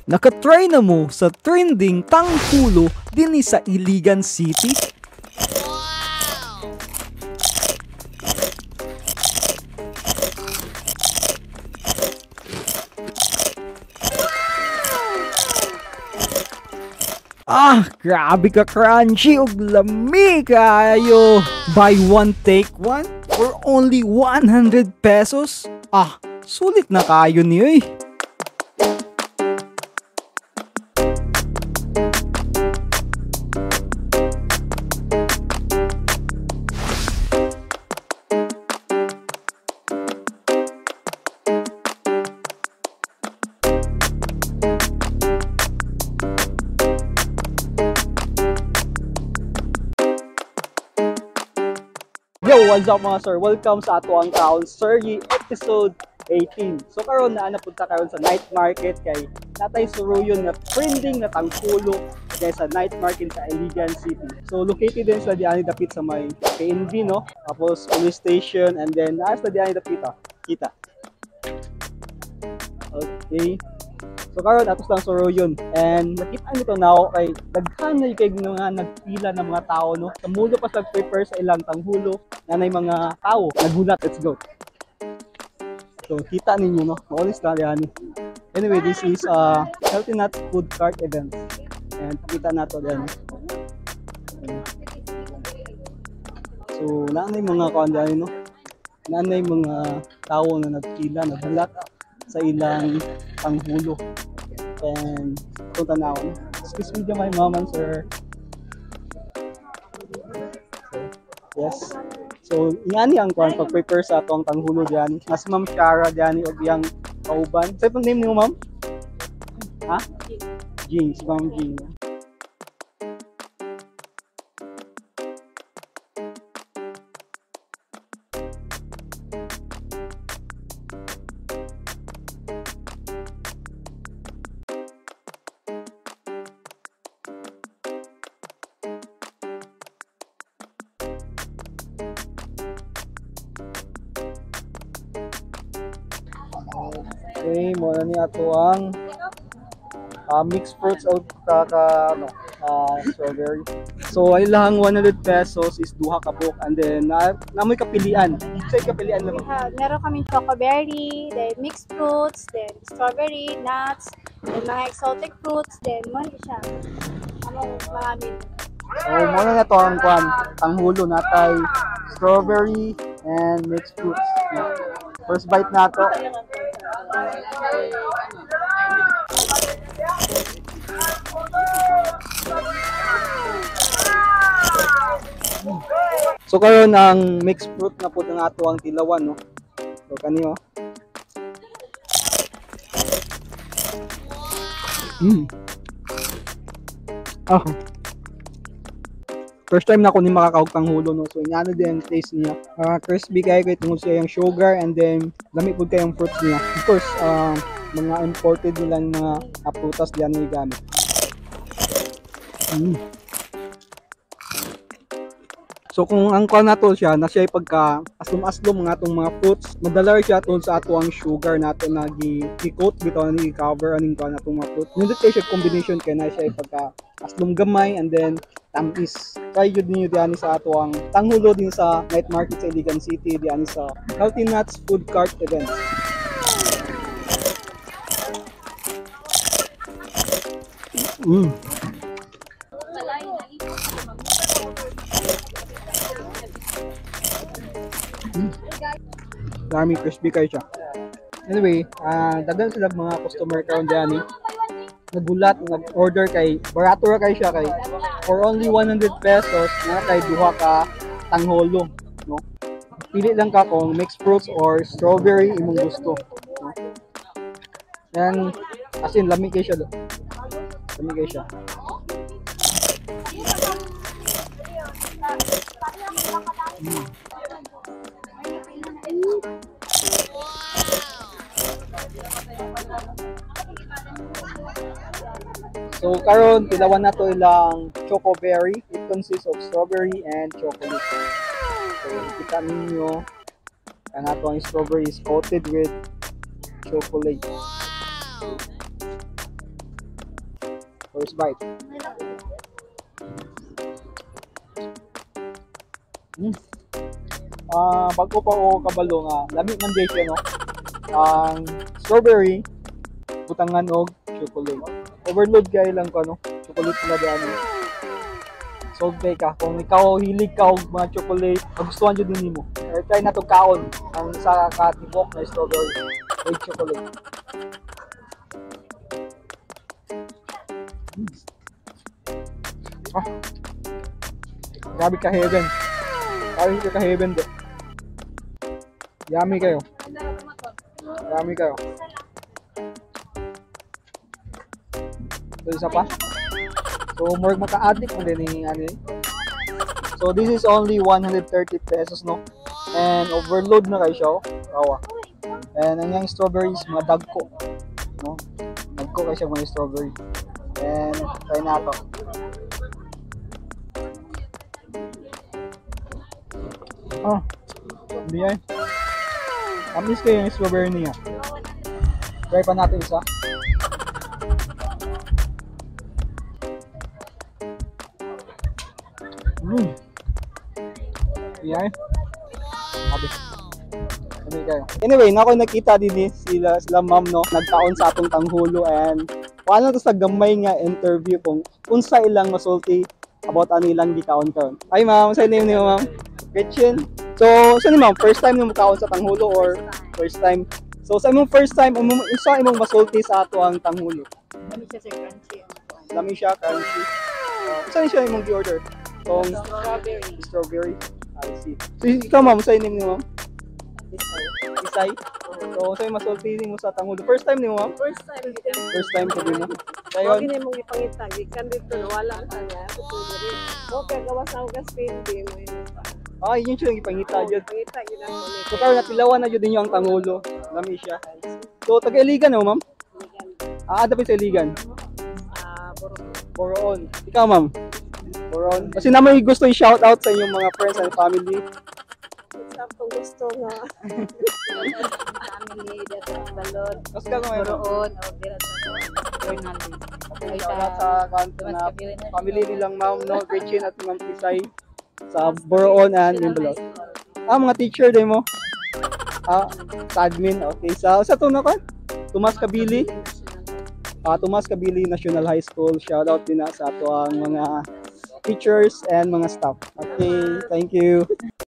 Nakatry na mo sa trending tanghulo dinhi sa Iligan City? Ah, grabe ka crunchy ug lami kaayo. Buy one take one for only 100 pesos. Ah, sulit na kayo niyo eh. Yo, what's up, mga sir? Welcome sa ato ang Kaon Sir Yi, episode 18. So karon na napunta karon sa night market kay natay suruyon nga trending na tanghulo guys sa night market sa Iligan City. So located din sila diani dapit sa may PNB, no? Tapos police station, and then naa sila diani dapit ah. Kita. Okay. So karon atos lang suruyon and nakita nito now kay daghan na kay mga nagpila ng mga tao, no. Kamulo pa sa prepare sa ilang tanghulo, nanay mga tao nagulat. Let's go. So kita ninyo, no, maulis na diani. Anyway, this is a Healthy Nut food cart event and kita nato diani. So naanay mga kuan diani, no, naanay mga tao na nagpila, naghulat sa ilang tanghulo. And ito tanawon. Excuse me, my mom and sir. So, yes. So, ingani ang kuan pag-prepare sa atong tanghulo diyan. Mas Ma'am Shara diyan og iyang kauban. Sa itong name niyo, ma'am? Ha? Jing, si Ma'am Jing. Okay, muna ni ato ang mixed fruits o kaka ano, strawberry. So ay lang 100 pesos is duha ka buok, and then namoy kapilian. Say kapilian lang. Meron kaming chocoberry, then mixed fruits, then strawberry, nuts, then mga exotic fruits, then mo ni siya. Among mga menu. So muna na to ang kwan, tanghulo natay strawberry and mixed fruits. Yeah. First bite na to. So karon ang mixed fruit na po ng ato ang tilawan, no. So kaniyo. Ah. First time na ako ni makakaog tanghulo, no. So ingano din ang taste niya. Crispy kayo kay tungod siya yung sugar, and then lami pud kayong fruits niya. Of course, mga imported nilang mga prutas diyan ni gamit. So kung ang kuan nato siya, na siya pagka aslom-aslom mga atong mga fruits, madala siya tungod sa ato ang sugar nato na gi-coat bitaw ni i-cover aning kuan atong mga fruits. Nindot kay siya combination kay na siya pagka aslom gamay and then tamis. Try jud ninyo diani sa ato ang tanghulo din sa night market sa Iligan City diani sa Healthy Nuts food cart event. Dami crispy kayo siya. Anyway, daghan sila mga customer karon diani. Nagulat, nag-order kay barato ra kay siya kay for only 100 pesos na kay duha ka tangholo, no. Pili lang ka kung mixed fruits or strawberry imong gusto, no? And as in lami kay siya do. Lami kay siya. So karon tilawan na to ilang chocoberry. It consists of strawberry and chocolate. So kita ninyo ang ato ang strawberry is coated with chocolate. First bite. Ah, bago pa ko kabalo nga lami man diay siya, no. Ang strawberry butangan og chocolate. Overload kay lang ko, no. Chocolate sila di ano. Solve kay ka kung ikaw hilig ka og mga chocolate, magustuhan jud nimo. Or try na to kaon ang sa katibok na strawberry with chocolate. Ah. Grabe ka heaven. Grabe ka heaven do. Yummy kayo. Yummy kayo. So, isa pa. So, more maka-addict mo din ni ano eh. So, this is only 130 pesos, no? And overload na kayo siya, oh. Kawa. And ang iyang strawberries, mga dagko. No? Dagko kayo siya mga strawberry. And try na to. Oh, hindi ay. Tamis kayo yung strawberry niya. Try pa natin isa. Yan. Sabi. Sabi kayo. Anyway, na ako nakita din eh, sila, sila ma'am, no, nagkaon sa atong tanghulo and wala to sa gamay nga interview kung unsa ilang masulti about ano ilang gikaon karon. Ay ma'am, sa name niyo, ma'am? Gretchen. So, sa ni ma'am, first time nimo kaon sa tanghulo or first time? So, sa imong first time, imong unsa imong masulti sa ato ang tanghulo? Lami siya, sir, crunchy. Lami siya, crunchy. Unsa ni siya imong gi-order? Tong Strawberry. Strawberry. I see. So, ikaw ma'am, sa name niyo, ma'am? Isay. So, sa masulti nimo sa tanghulo? First time nimo, ma'am? First time dito. First time ko din, no? Mao Dayon, gini mong ipangita gikan dito wala sa niya sa diri. Okay, gawas ako gas pindi mo yun pa. Ah, yun siya yung ipangita jud. Pangita gid ako ni. So, karon natilawan na jud ninyo ang tanghulo. Lami siya. So, taga Iligan, no, ma'am? Ah, dapat sa Iligan. Ah, buro. Boroon. Ikaw, ma'am? Boroon. Kasi naman gusto i-shout out sa inyong mga friends and family. Sa akong gusto nga. Family dito sa Balot, Tapos ka ngayon, ma'am. Boroon, o dira sa Bernaldi. Okay, shout out sa Dumas na Kabili na. family nilang ma'am, no, Gretchen at Ma'am Tisay sa Boroon and Mimbalot. Ah, mga teacher din mo. Ah, sa admin. Okay, sa to na ka? Tomas Kabili. Ah, Tomas Kabili National High School. Shout out din na sa ato ang mga teachers and mga staff. Okay, thank you.